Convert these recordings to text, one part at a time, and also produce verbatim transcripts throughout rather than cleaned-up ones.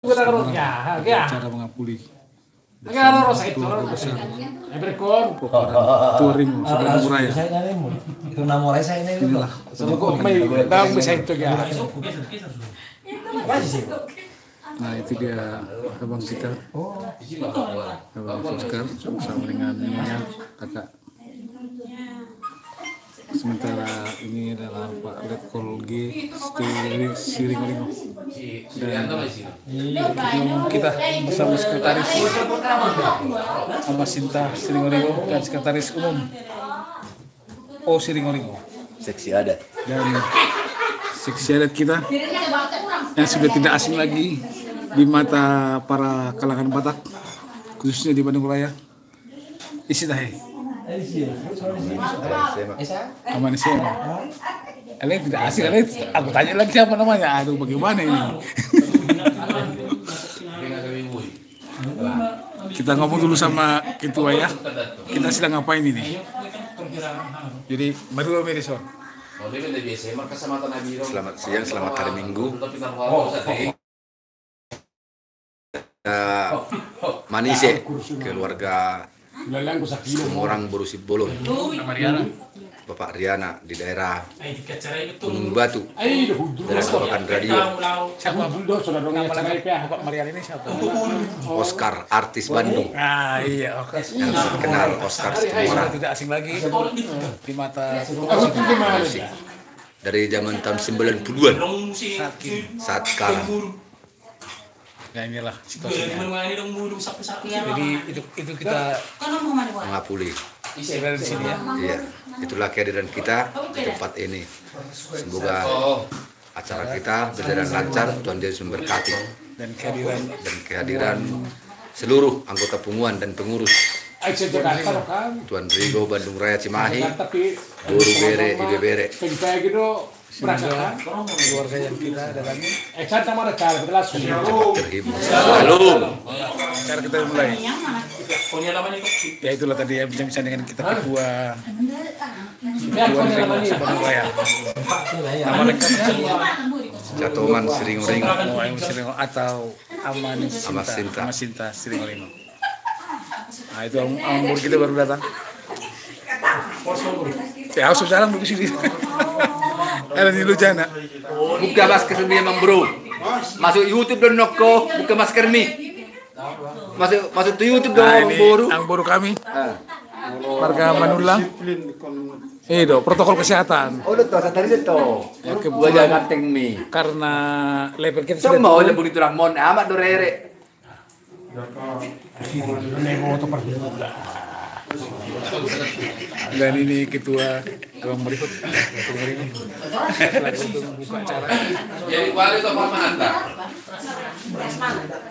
Acara mengapuli keluarga besar Tuaringo se-Bandung Raya. Inilah bentuk. Nah, itu dia abang kita, Abang Oscar, bersama dengan nininya, kakak. Sementara ini adalah Pak Letkol G, Siri-, Siringoringo. Dan ketua umum kita bersama sekretaris, Ama Sinta Siringoringo, dan sekretaris umum O Siringoringo. Seksi adat. Dan seksi adat kita yang sudah tidak asing lagi di mata para kalangan Batak, khususnya di Bandung Raya. Isi tahe. Aman isi. Alai tidak asing, alai aku tanya lagi siapa namanya. Aduh, bagaimana ini? Kita ngomong dulu sama ketua ya. Kita sedang ngapain ini? Jadi, mari dulu, Merison. Selamat siang, selamat hari Minggu. Eh, Manise, keluarga Situmorang Boru Simbolon. Bapak Riana di daerah Gunung Batu, daerah Kabakan Radio. Oscar, artis Bandung. Ah, iya, Oscar. Yang terkenal Oscar Situmorang. Tidak asing lagi di mata. Dari zaman tahun sembilan puluhan saat sekarang. Nah, inilah situasinya. Jadi itu, itu kita mengapuli. Kita di sini ya. Iya, itulah kehadiran kita di tempat ini. Semoga acara kita berjalan lancar, Tuhan Yesus memberkati. Dan kehadiran, dan kehadiran seluruh anggota punguan dan pengurus Tuan Rigo Bandung Raya Cimahi, Boru, Bere, Ibebere. Sehingga keluarga yang kita datangi cepat terhibur. Shalom. Acara kita mulai. Ya, itulah tadi ya, bincang-bincang dengan kita ketua, ketua dari Bandung Raya. Nama lengkapnya? Catoman Siringoringo. Oh, Siringo atau Ama Sinta. Ama Sinta. Ama Sinta Siringoringo. Nah, itu Amang, Amang Boru kita baru datang. Ya, harus jalan dulu sini. Ada di Lujana. Buka maskermi, Amang Boru. Masuk YouTube do nokko, buka maskermi. Masuk, masuk tu YouTube do, nah, Amang Boru. Amang Boru kami. Ah. Warga Manulang. Eh, do, protokol kesehatan. Oh, do, to, sataris to. Ya, kebetulan. Wajah gantengmi. Karena level kita sudah turun. Semua udah begitu lah, mon amat do rere. Dan ini ketua Abang Marifut. Selaku pembuka acara. Jadi, balik ke Pak Mahanta.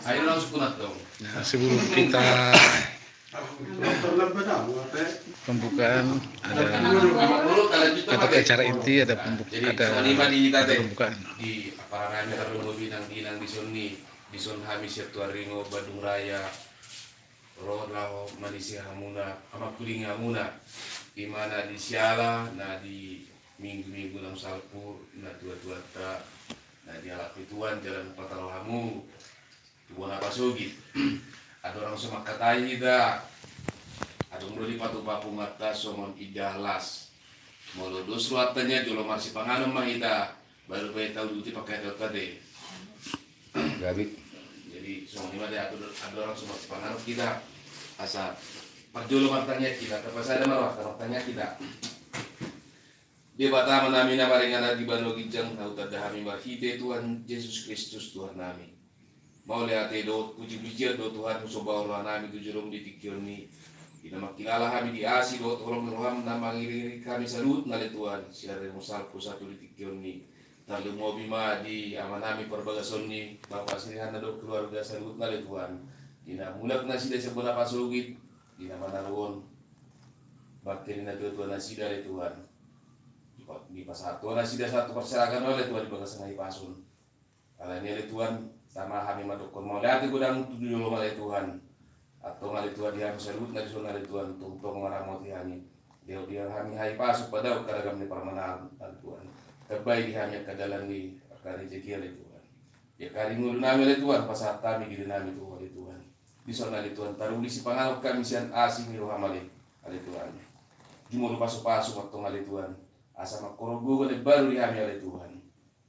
Ayo langsung kunat dong. Nah, sebelum kita pembukaan, ada, ada acara inti, ada pembuk-, ada, ada pembukaan. Di aparanami tarlumobi nang di, nang di son ni, di son hami sian Tuaringo Bandung Raya, ro laho manise hamuna, amangkuling hamuna, di mana di siala na di minggu-minggu naung salpu, na tua-tuanta, na dialap ni Tuhan jalan pataro hamu tu bona pasogit. Andorang so mangkatai hita, adong do dipatupa punganta songon indahan las. Molo dos rohanta nian jolo marsipanganon ma hita, baru pe tauduti pangkataion hita. Gabe. Jadi songon i ma da, andorang so marsipanganon hita, asa parjolo martangiang hita, tapasada ma rohanta martangiang hita. Debata Amanami na maringanan di banua ginjang, na hutanda hami marhite Tuhan Jesus Kristus Tuhannami. Mauliate dohot puji-pujian do Tuhan husomba rohanami tu joloM di tingki on ni. Di na mangkilala hami di asi dohot holong ni rohaM na mangiring-iring hami saluhutna ale Tuhan, sian remu salpu sahat tu di tingki on ni. Tarlumobi ma di amanami parbagason ni Bapa Sirihan na dohot keluarga saluhutna ale Tuhan. Di na mulak nasida sian bona pasogit, di na manaluhon bangke ni natua-tua nasida ale Tuhan. Dipasahat Ho nasida sahat tu parserahan Ho ale Tuhan di bagasan hahipason. Alani i ale Tuhan, tama hami mandokkon mauliate godang tu joloM ale Tuhan. Antong ale Tuhan di hami saluhutna di son ale Tuhan, tongtong maramoti hami. Dao di hami hahipason padaok haragam ni parmahan ale Tuhan. Tambai di hami angka dalan ni angka rejeki ale Tuhan. Ia kari ngolu nami ale Tuhan, pasahat hami diri nami tu Ho ale Tuhan. Dison ale Tuhan, taruli sipanganon hami sian asi ni roham ale, ale Tuhan. Jumolo pasupasu ma antong ale Tuhan, asa mangkorhon gogo na imbaru di hami ale Tuhan.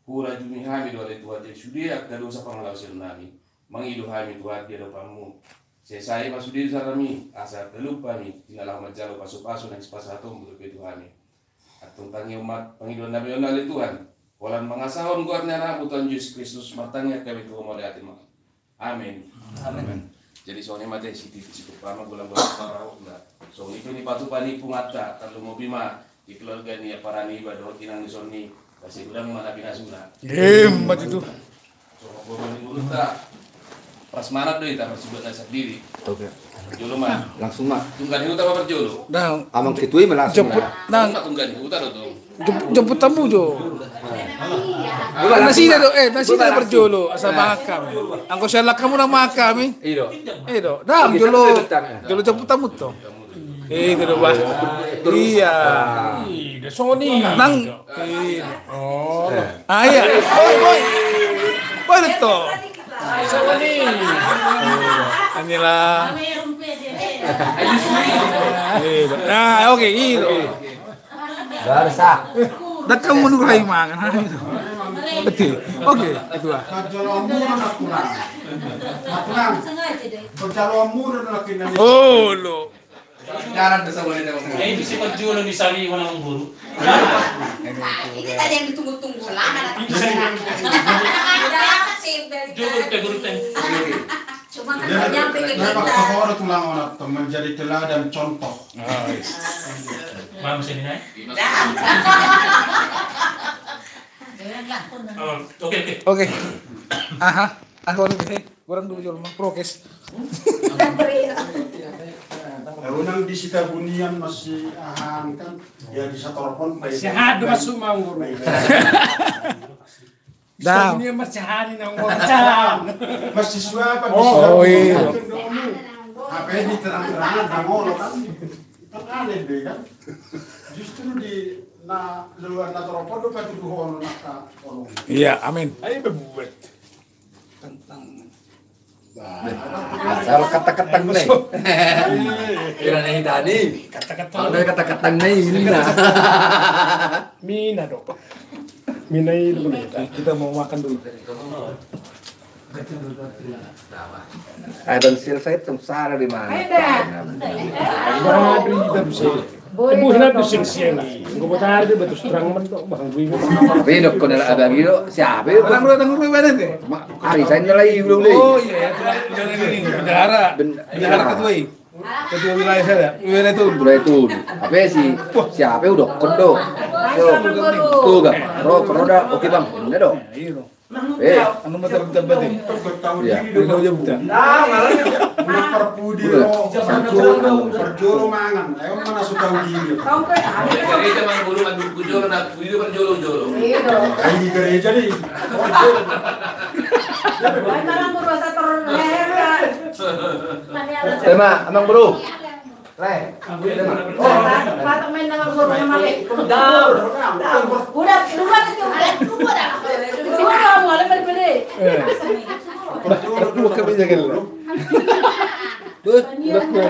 Hurajumi hami do ale Tuhan, jadi sude angka dosa pangalaosion nami, mangido hami Tuhan di adopanmu. Sesa i ma sude dosa nami, asa galup hami di na laho manjalo pasupasu na sipasahatonmu dope tu hami. Antong tangihon ma pangidoan nami on ale Tuhan, holan mangasahon goar ni anakmu Tuhan Jesus Kristus, martangiang hami tu Ho mauliate ma. Amen. Amen. Jadi songon i ma te sititi sikupa ma golang-golang parau na songon i pe ni patupa ni punganta, tarlumobi ma di keluarga ni aparan iba dohot inang ni sonni, basi godang ma na pinasuna. Ima tutu. Songon boru ni boru ta. Prasmanan do hita marsibuat na sandiri. Oke. Jolo ma. Langsung ma. Tunggan ni huta ma parjolo. Amang ketua i ma langsung. Jemput nang. Tunggan ni huta do tu. Jemput tamu jo. Nasida do, eh, nasida do parjolo, asa mangan hami. Anggo sian langkamu na mangan hami. Ido. Ido. Dang jolo. Jolo jemput tamu to. Eh, ido bah. Iya. Ido songon i. Nang. Ido. Oh. Ah, iya. Oi, oi. Oi, to. Songon i. Inilah. Ido. Nah, oke, ido. Barsa. Dang kamu menunggu hai mangan. Betul. Oke, itu ah. Parjoloanmu na kurang. Na kurang. Parjoloanmu na kurang. Oh, lo. Jarang bisa boleh tahu. Eh, itu si parjolo ni sari warna guru. Ini tadi yang ditunggu-tunggu lama. Itu sari. Guru teh, guru teh. Cuma kan nyampe ke kita. Memang kehoro tulang orang menjadi teladan contoh. Bang, sini naik. Oke, oke. Oke. Aha. Aha, oke. Kurang dulu jolo, prokes. Unang di Sitabunian masih ahan kan. Ya di Satorpon. Sehat masuk manggur. Dah. Ini masih hari nang mau pecahan. Masih suap apa? Oh, iya. Apa ini terang-terangan nang olo kan? Kan aneh deh kan. Justru di na luar na teropon do patuduhon na ka tolong. Iya, amin. Ayo berbuat. Tentang Asal kata-kata nai. Kira nai tadi. Kata-kata. Kata-kata nai ini nah. Mina do. Mina itu. Kita mau makan dulu. Ayo, dan selesai tong sana di mana? Ayo, dah. Buhina tu sing sian i. Enggo botari do batus terang mentok bang. Bedok ko dalam abang itu siapa itu? Orang dua tanggung dua badan deh. Ari saya nilai belum deh. Oh iya, itu bendahara. Bendahara ketua i. Ketua wilayah saya. Wilayah itu. Wilayah itu. Apa sih? Siapa udah kondo? Tuh gak? Ro, roda, oke bang. Ini dong. Eh, anu mata buta batin. Iya. Ini aja buta. Nah, malah dia. Udah perpudi lo. Satu, perjolo mangan. Ayo mana suka diri. Kau kan ada. Gereja manggulu mandu jolo na pudi perjolo jolo. Iya. Kayak di gereja nih. Ayo malam guru satu leher kan. Tema, Amang Bro. Lai. Patok main dengan guru yang malik. Udah, udah, udah. Udah, udah, mulai beri-beri. Udah, udah, kami jaga dulu. Tuh, udah, udah.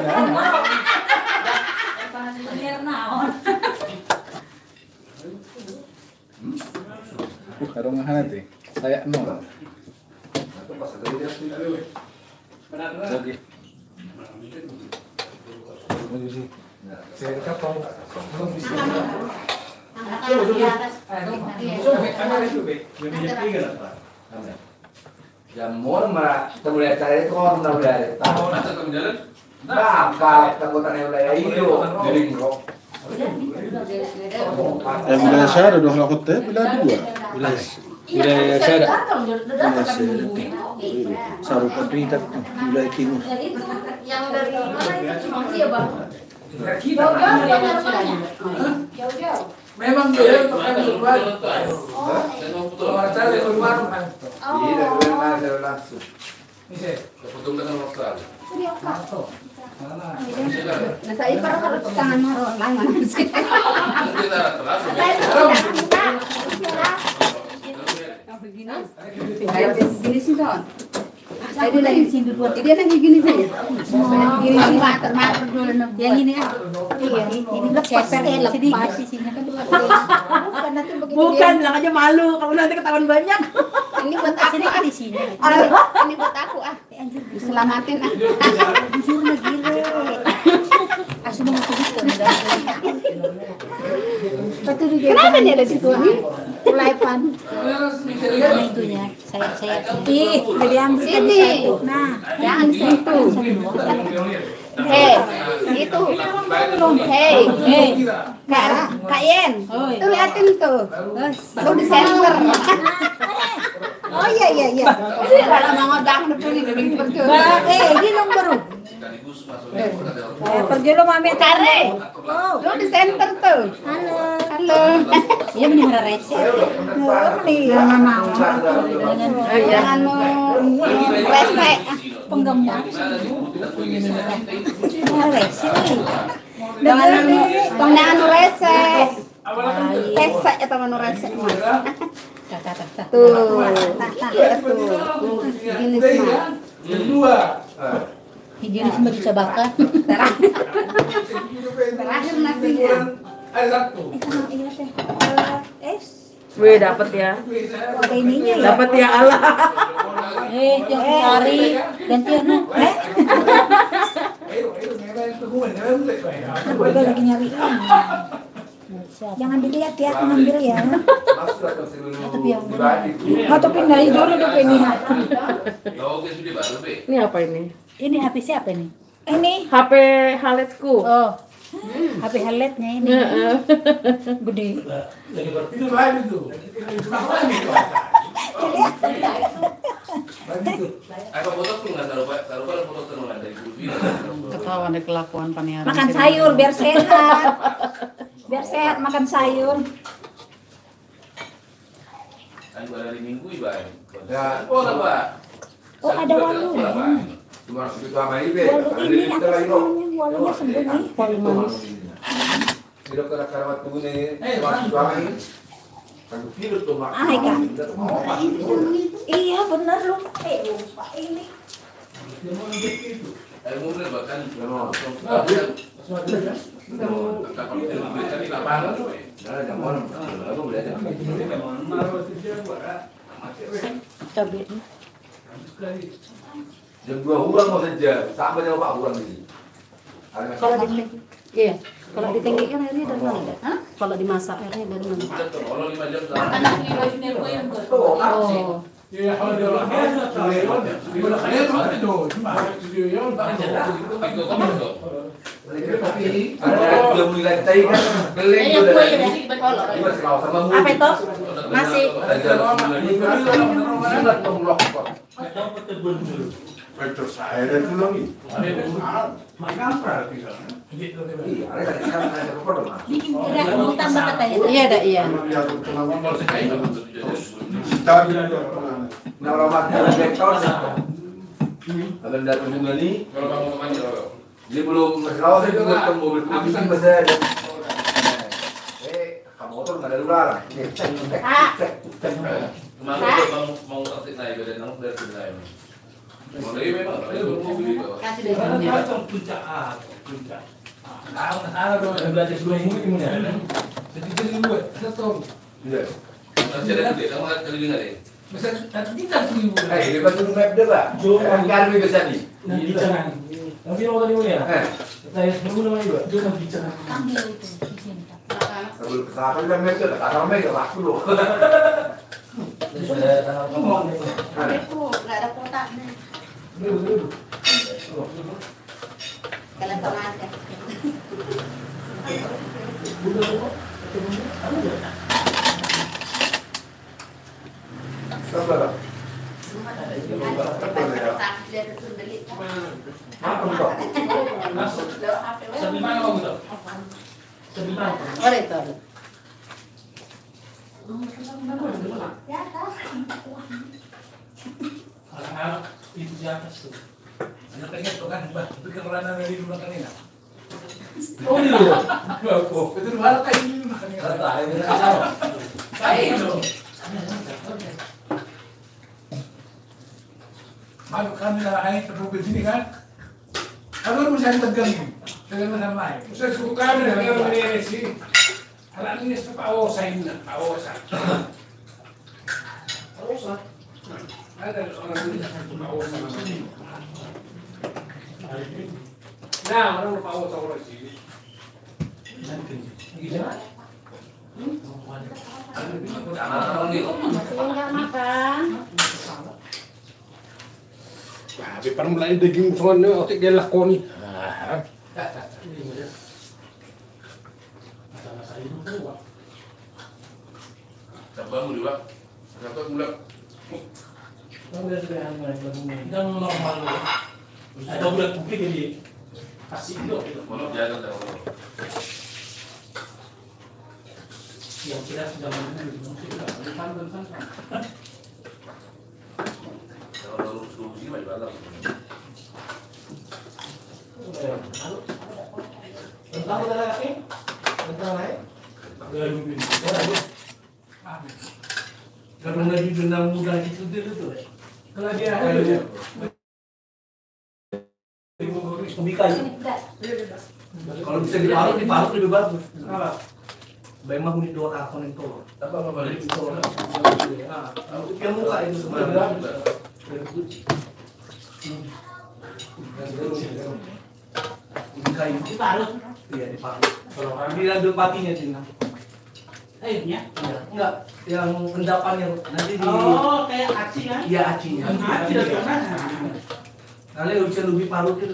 Karung mana tuh? Saya nol. Oke. Jam enam, kita mulai acara itu, kita mulai acara. Nah, angka anggota wilayah itu, jadi ngerok. Eh, wilayah saya ada dua lakon teh, wilayah dua. Wilayah, wilayah saya ada. Wilayah saya ada. Sarupa Trita, wilayah timur. Yang dari mana itu cuma dia, Bang? Jauh-jauh. Memang dia yang makan di rumah. Oh. Kalau acara di rumah. Oh. Iya, dari rumah, dari langsung. Bisa. Kebetulan dengan Australia. Nah, saya pernah kalau tangan marah, lain mana bisa. Nanti tak terasa. Begini. Begini sih, Ton. Jadi lagi sini dua. Jadi lagi gini saja. Gini sih, mater, mater dulu, nah, yang ini, ah. Iya, ini, ini ceper, eh, sedikit lepas di sini kan dua. Bukan, nanti begini. Bukan, dia bilang aja malu, kamu nanti ketahuan banyak. Ini buat aku, sini, ah. Di sini. Ini, ini buat aku, ah. Eh, anjir, diselamatin, ah. Bujur na gile. Asu mau masuk itu. Betul juga. Kenapa dia ada di situ, ah? Mulai pan. Nah, itunya. Saya, saya. Ih, jadi yang sini. Nah, jangan di situ. Hei, itu. Hei. Hei. Kak, Kak Yen. Oi. Tuh liatin tuh. Bos. Baru di center. Oh iya, iya, iya. Kalau mau ngodang udah pilih, pilih, pilih. Bah, eh, ini dong baru. Eh, pergi lo mami. Kare. Oh. Lo di center tuh. Halo. Halo. Iya, mending marah rese. Lo mending. Jangan mau. Jangan mau rese. Penggemar. Marah rese. Jangan anu, jangan anu rese. Rese, eta mah anu rese mah. Tuh, iya tuh. Gini semua. Higienis mah dicobakan. Terakhir nasinya. Eh, iya teh. Eh, es. Wih, dapet ya. Ada ininya ya? Dapet ya, Allah. Eh, jangan cari. Gantian, nah. Eh? Gue lagi nyari ini. Jangan dilihat ya, aku ngambil ya. Atau pindahin dulu deh ini. Ini apa ini? Ini H P siapa ini? Ini. H P haletku. Oh. H P haletnya ini. Heeh. Gede. Lagi berpikir lain itu. Apa foto tuh nggak taruh, Pak? Taruh, Pak, foto tuh nggak dari guru dia. Ketahuan deh kelakuan paniaran. Makan sayur biar sehat. Biar sehat makan sayur. Kan pada hari Minggu, Iba. Ya. Oh, ada walu. Walu ini, apa sih namanya? Walunya sembunyi. Walu manis. Ah, iya. Iya, benar, lupa. Eh, lupa ini. Cabe. Jam dua kurang mau saja, sampai jam empat kurang di sini. Kalau di, iya, kalau ditinggikan airnya dari mana, Dek? Hah? Kalau dimasak airnya dari mana? Oh. Apa itu? Nasi. Bikin kira tambah katanya. Iya, dah, iya. Dia belum masih lawas itu buat mobil putih masih ada. Eh, kamu motor nggak ada ular. Kemarin mau mau ngerti naik, beda nang dari sini naik. Kasih deh. Puncak, ah, puncak. Ah, ah, ah, belajar dua minggu kemudian. Jadi, jadi gue, ada tuh. Iya. Masih ada gede, kamu ada keliling ada ya? Masih ada, nanti kita seribu. Eh, ini kan dulu map deh, Pak. Jo. Kan kami bisa di. Nanti jangan. Tapi mau tadi mau ya? Eh. Saya sebelum namanya juga. Jo, nanti jangan. Ambil itu, izin. Sebelum pesawat kan map deh, kata map ya waktu loh. Itu nggak ada kotaknya. Kalau tengah aja. Anak-anak itu di atas tuh. Anak-anak itu kan, Bah, itu kan ranah dari rumah kan enak. Oh, iya. Itu dua anak kayak ini rumah kan enak. Rata, ini kan sama. Baik, loh. Kalau kami lah air terbuka sini kan. Kalau lu bisa tegang. Tegang sama air. Saya suka kami dengan ini sih. Kalau ini suka, oh, saya ini, oh, saya. Ada orang ini suka, oh, saya. Nah, orang lupa, oh, saya sini. Masih nggak makan? Wah, bepar mulai daging songon ni, otik gelak koni. Ah. Tambah mulu, Pak. Kenapa gula? Kan udah sudah anu, lagi bangun. Kan normal, ya. Ada bulat putih jadi kasih dok, gitu. Kalau biasa, kalau Yang jelas zaman dulu, maksudnya, bukan, bukan, bukan. Kalau lurus, lurus, gimana, Bang? Eh, lalu, tentang udah lagi? Tentang lain? Udah, udah, udah. Kalau nggak di dunia muda itu dulu tuh. Kalau dia ada ya. Ubi kayu. Kalau bisa diparut, diparut lebih bagus. Baik mah kulit doang, ah, kuning tuh. Apa, apa, balik? Kuning tuh. Ah, yang muka itu semua. Ubi kayu. Diparut? Iya, diparut. Kalau di dalam patinya, Cina. Airnya? Iya, enggak. Yang endapannya, nanti di... Oh, kayak aci, kan? Iya, acinya. Aci dari mana? Nanti bisa lebih parut itu.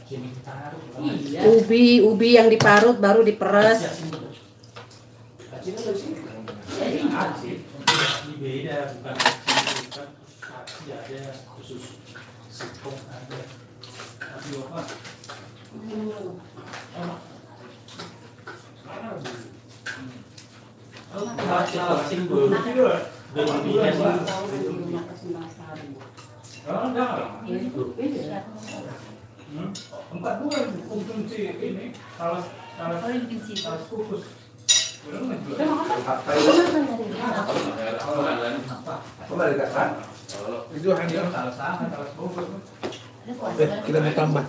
Jadi diparut. Iya. Ubi, ubi yang diparut baru diperes. Ya, sini. Aci itu dari sini. Aci. Ini beda, bukan aci, bukan. Aci ada khusus, singkong ada. Tapi apa? Empat bulan konsumsi ini, talas, talas, talas kukus. Eh, kita mau tambah.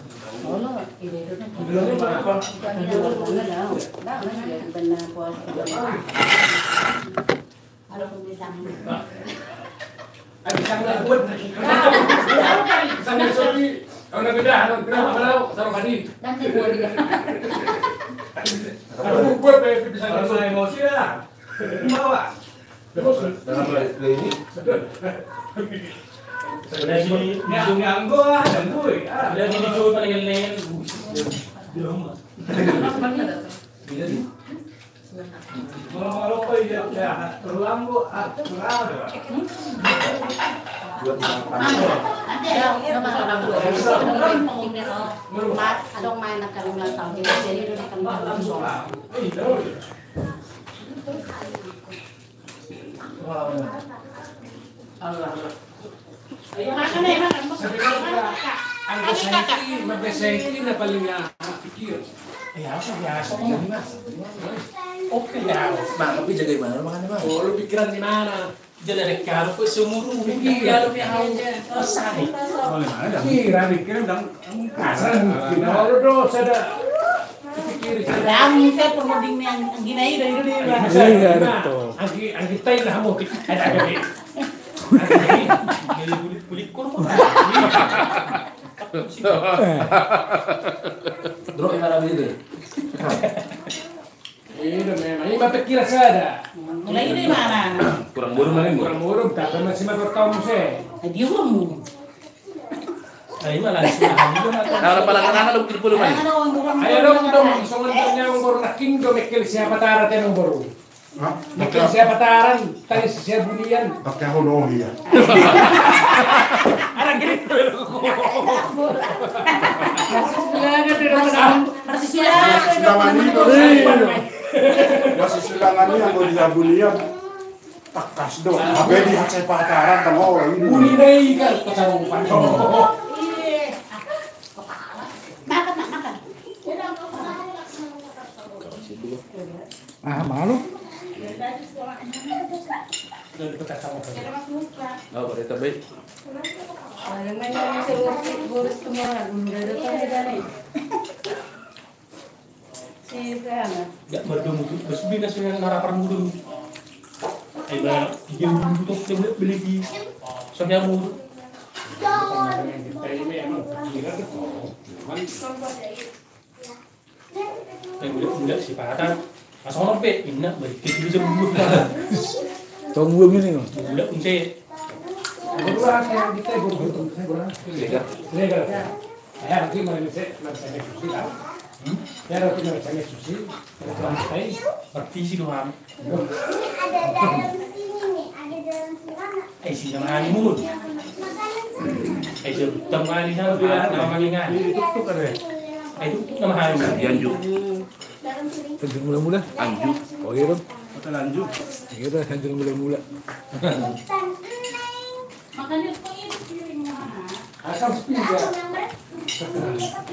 Pisang na buat. Pisang na sobi. Kalau na beda, kalau beda, kalau taruh tadi. Kalau buat, eh, pisang na sobi. Emosi ya. Bawa. Terus, dalam ini. Lagi di, di anggo, ah, anggo, ah. Lagi di coba dengan lain. Di rumah. Bila di Anggo saiki, marbasa saiki na paling ya pikir. Ya, biasa, biasa. Oke, ya. Bang, tapi jaga mana makannya, Bang? Oh, lu pikiran di mana? Jadi ada karo kok seumur umur. Iya, lu pikiran. Pikiran, pikiran, Bang. Asal, kalau dosa dah. Dang, saya perlu ding yang gini aja dari dulu, Bang. Iya, betul. Anggi, anggi tai lah, mau. Ada, ada. Jadi kulit-kulit kurma. Bro, yang ada begitu. Iya, memang. Ini mah pikiran saya ada. Mulai dari mana? Kurang boru mana? Kurang boru, tapi masih mah bertahun saya. Dia boru. Nah, ini malah sudah. Kalau pala tangan lu pukul pukul mana? Ayo dong, dong, songon tanya boru naking do mekkel siapa tara tenong boru. Hah? Mungkin siapa taran, tadi siapa bunian. Pakai hono, iya. Anak gini. Masih silangan ini, masih silangan ini yang mau dia bunian. Takas do. Apa di hak saya pacaran sama orang ini? Buni deh kan pacaran. Makan, makan. Ah, malu. Oh, berita baik. Gak merdung tu, bos bina sudah narapan mudun. Ai ba, dia mudun tu, dia beli di, soalnya mudun. Eh, budak-budak si Pata. Masa ono pe, inna, balik ke dulu jam dua. Tahun dua gini, no? Budak unse. Lega. Lega. Ya, nanti malam saya, malam saya susi, kan? Hmm? Ya, nanti malam saya susi. Malam saya. Bervisi doang. Ai si nama hami mulu. Ai si nama hami na, nama hami na. Ai tu nama hami. Di Anju. Tanjung Mula-mula. Anju. Oh iya dong. Kota Anju. Iya dah, Tanjung Mula-mula. Asal sepuluh.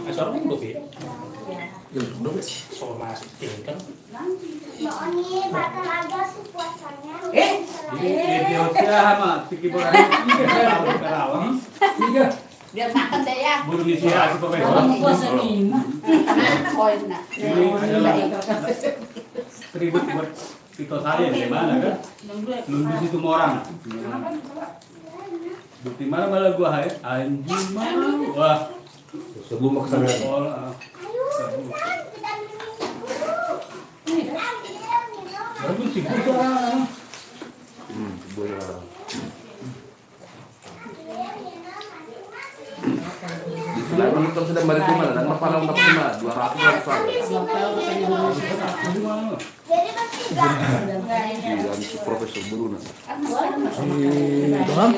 Asal sepuluh. Iya, sepuluh. Soal masuk tinggal. Eh? Iya, iya, iya, sama, tiki bola. Iya, Karawang. Iya. Biar makan deh ya. Burung isi ya, super. Orang puasa lima. Nah, poin, nah. Ini adalah tribut buat Tito saya, di mana, kan? Nunggu Situmorang. Bukti mana malah gua, hai? Anjing mana? Wah. Sebelum makan. Sekolah. Bagus sih, gua suara. Hmm, gua ya. Di sini kan sudah balik rumah, dan kepala udah kena dua ratus orang. Iya, itu Profesor Guru, nah. Di Tuhan?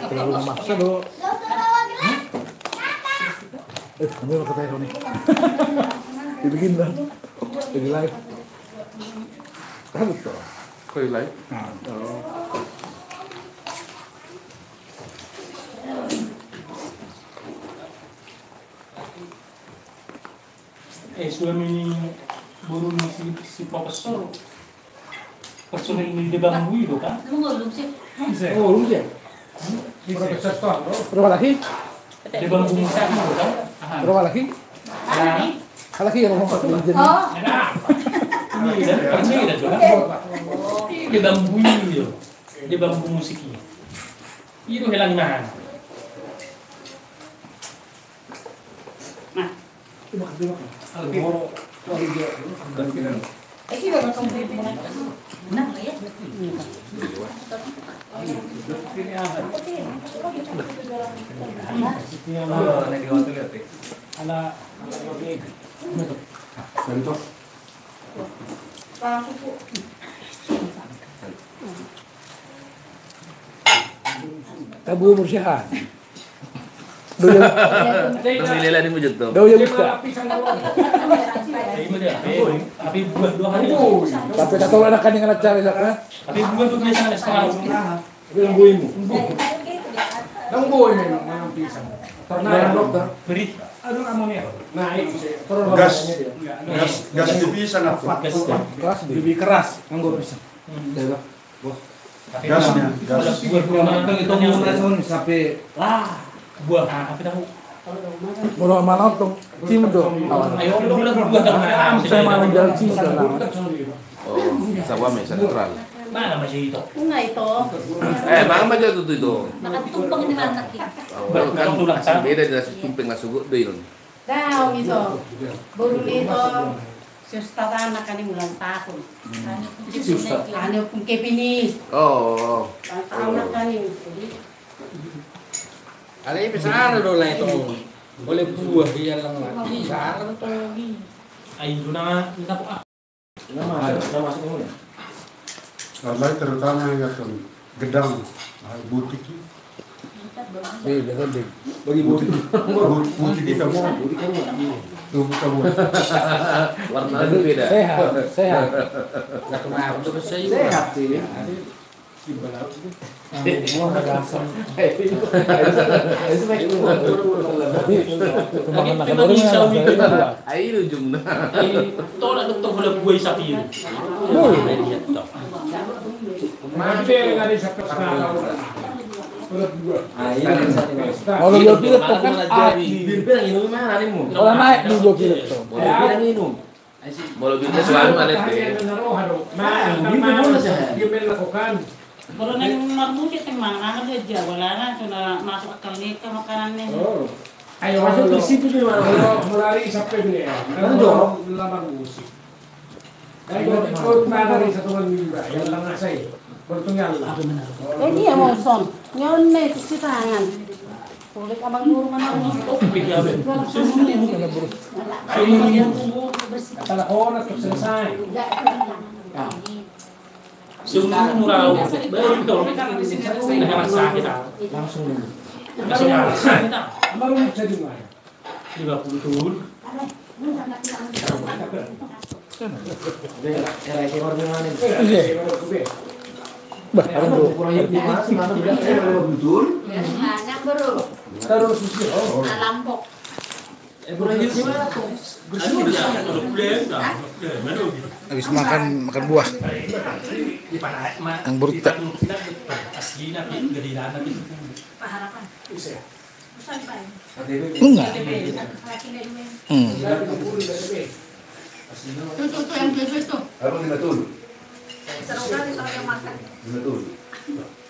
Terlalu memaksa, do. Eh, kami mau ke Taiwan nih. Dibikin, dah. Jadi live. Kan betul. Kau live? Nah. Oh. Eh, suami ni boru ni si, si Profesor. Profesor ni di Bangui do kan? Lu ngolum sih. Oh, lu sih. Profesor Tor, bro. Berapa lagi? Di Bangui musik do kan? Berapa lagi? Berapa lagi yang ngomong? Oh. Ini kan, ini kan juga. Di Bangui do. Di Bangui musik ini. Itu helang nahan. Tabu mursihan. Dau jabu. Dau jabu. Tapi buah dua hari. Tapi tak tahu anak kan dengan acara, ya, kan? Tapi buah tuh biasa ada setengah. Tapi yang buahmu. Yang buah memang, memang pisang. Pernah dokter? Beri. Aduh, amonia. Nah, itu sih. Gas. Gas, gas di pisang apa? Gas. Lebih keras, yang gua pisang. Hmm. Gas nya, gas. Buah, buah, buah, buah, sampai lah. Buah, apa tahu? Kalau mana tuh? Cim tuh. Ayo, udah, udah, buah, buah. Saya malam jalan cim tuh. Oh, bisa gua, bisa netral. Mana masih itu? Enggak itu. Eh, mana masih itu, itu? Makan tumpeng di mana, Ki? Oh, kan beda dari si tumpeng nasugut do, Ilon. Dao ito, boru ni ito, si Ustad anak kan i ulang tahun. Si Ustad. Anu pungkep ini. Oh. Ulang tahun anak kan i. Jadi. Alai bisa ada do lah itu. Boleh buah dia lang mati. Bisa ada do. Ayo, duna, minta apa? Nama, nama asli mana? Alai terutama yang akan gedang, ah, butik i. Beda kan, beda. Bagi butik. Butik i kamu. Butik kamu. Tuh, bukan butik. Warna beda. Sehat, sehat. Sehat sih. Ai ujungna. Tolak dokter bola buai sapi. Woi. Kalau dua kilo tokan ati. Kalau naik di dua kilo tokan. Molo bibir suami mana itu? Molo nang marmusik teng mana dia jago lana sudah masuk akal nih ke makanannya. Ayo masuk ke situ dia, mulai sampai dia. Kan jorok. Lamar musik. Ayo ikut mana di satu minggu yang tengah saya. Bertunggal. Eh, dia mau son. Nyone cuci tangan. Kulit abang guru mana? Kalau orang selesai. Semua murah. Baru kalau kan di sini ada sakit, ah. Langsung. Langsung sakit, ah. Baru jadi mana? Lima puluh tahun. Bah, aduh. Banyak, Bro. Terus, oh. Nah, lampok. Habis makan, makan buah. Yang berut tak? Harapan. Enggak. Hmm. Tuh, tuh, tuh, yang tujuh tuh. Seru kali kalau dia makan.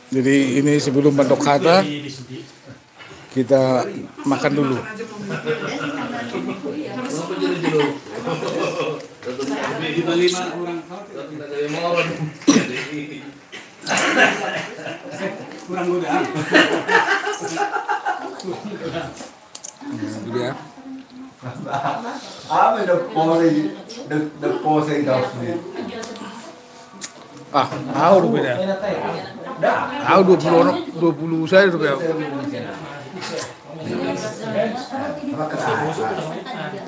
Jadi ini sebelum mandok hata, kita makan dulu. Kurang godaan. Nah, itu dia. Apa udah pose, udah, udah pose itu sendiri. Ah, au rupia. Au dua puluh, dua puluh saya rupia.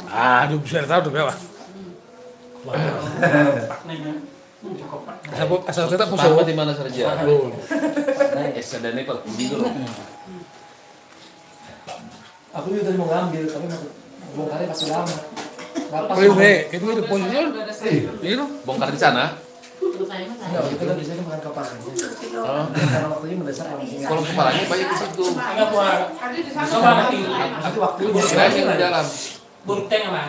Ah, dua puluh saya tahu rupia, Pak. Asal, asal tetap. Pertama di mana saja? Belum. Eh, sadane Pak Budi dulu. Aku juga tadi mau ngambil, tapi masih bongkarnya masih lama. Nggak pas. Oh, iya, itu, itu posisi. Iya. Bongkar di sana? Enggak, kita biasanya makan kepalanya. Oh. Karena waktunya mendesak langsung. Kalau kepalanya banyak di situ. Enggak, Pak. Maksudnya waktunya di dalam. Bonteng lah.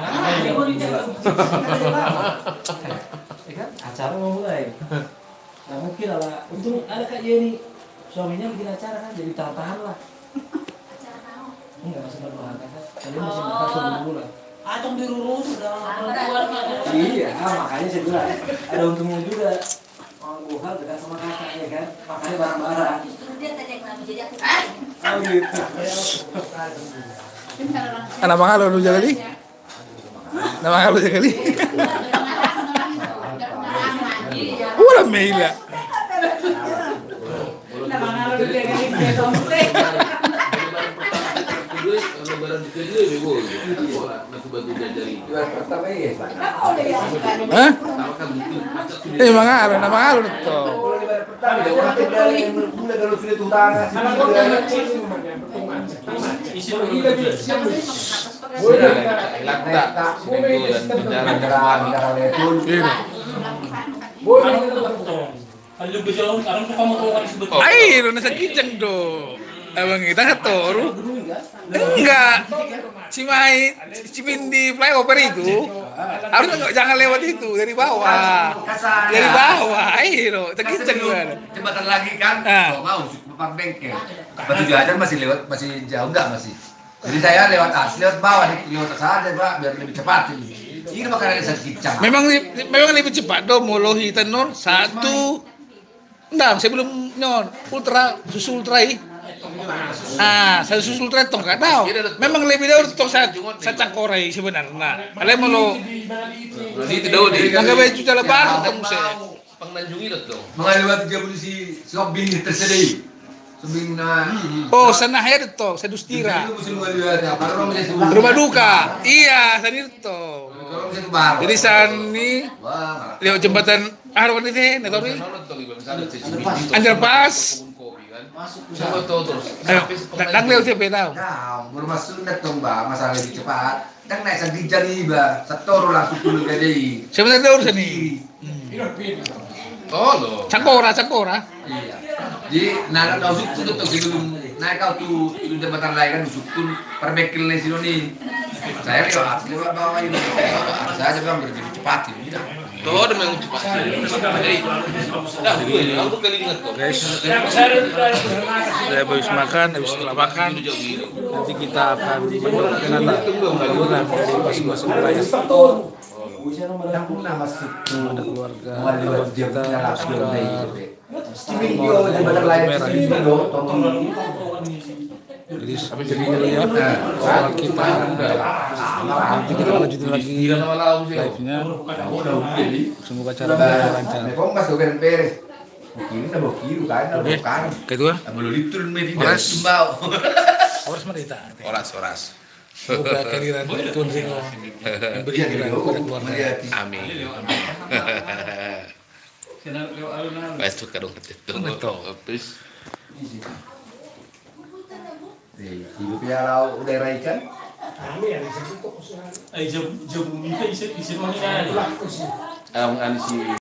Ya kan? Acara mau mulai. Nah, mungkin ala untung ada Kak Yeni, suaminya bikin acara kan, jadi tahan-tahan lah. Enggak, masih berdoa kan. Tadi masih makan dulu lah. Atong dirurus sudah keluar kan. Iya, makanya saya bilang ada untungnya juga. Orang Bohal dekat sama kakak, ya kan? Makanya bareng-bareng. Justru dia tadi yang ngambil, jadi aku. Oh, gitu. Anak mangalo lu jagali? Anak mangalo jagali? Ulah mela. Hah? Eh, mangalo, na mangalo do tong. Ai, lo nasa kijang do. Abang kita toru. Enggak. Cimahi, Cimindi flyover itu. Harus enggak, jangan lewat itu, dari bawah. Dari bawah, ai lo. Sakit jangguan. Jembatan lagi kan? Ah. Oh, mau, papan bengkel. Batu Jajar masih lewat, masih jauh enggak masih? Jadi saya lewat atas, lewat bawah, di, lewat atas aja, Pak, biar lebih cepat ini. Ini makanya saya kencang. Memang li-, memang lebih cepat do, molo hita non satu. Ndang, sebelum non Ultra, susu Ultra i. Ah, saya susu Ultra tong kan. Memang lebih dahulu tong sa-, sacangkora i sebenarnya. Alai molo. Di itu dahulu di. Nggak baik cuci lebar tong se. Pengunjung itu tuh. Mengalih waktu dia polisi, si Obin tersedih. Obin, nah. Oh, sana aja tuh, saya dustira. Rumah duka. Iya, sana itu tuh. Jadi sani lewat jembatan Arwan itu, nah, tahu nih? Underpass. Ayo, datang lewat siapa tahu? Nah, belum masuk, datang, Bang, masalah lebih cepat. Kan naik sandijang iba, satoru langsung turun gajah i. Sebentar dulu sini. Hmm. Solo. Cakora, cakora. Iya. Jadi, na, na, na usungkun tu, tu, sebelum naik kau tu, tu jembatan layang kan usungkun perbengkel ni sini ni. Saya lewat, lewat bawah ini. Saya aja bilang berhenti cepat ini. Dah. Tuh, ada yang cepat. Jadi, dah, gue, aku kali ingat kok. Guys, saya habis makan, habis setelah makan, nanti kita akan menurut kenapa. Kita dari masing-masing wilayah. Ada keluarga, abang kita, Oscar, Timur Merah ini. Jadi, segitu dulu ya, soal kita. Nanti kita lanjutin lagi live-nya. Semoga acara berjalan lancar. Oke, horas. Horas, horas. Semoga kehadiran Tuan Ringo memberi hiburan kepada keluarga. Amin. Baik, itu kadung kata itu. Betul. Habis. Hidup ya, lau udah raikan. Ai, jabu, jabu minta isi, isi mana? Ang, ang si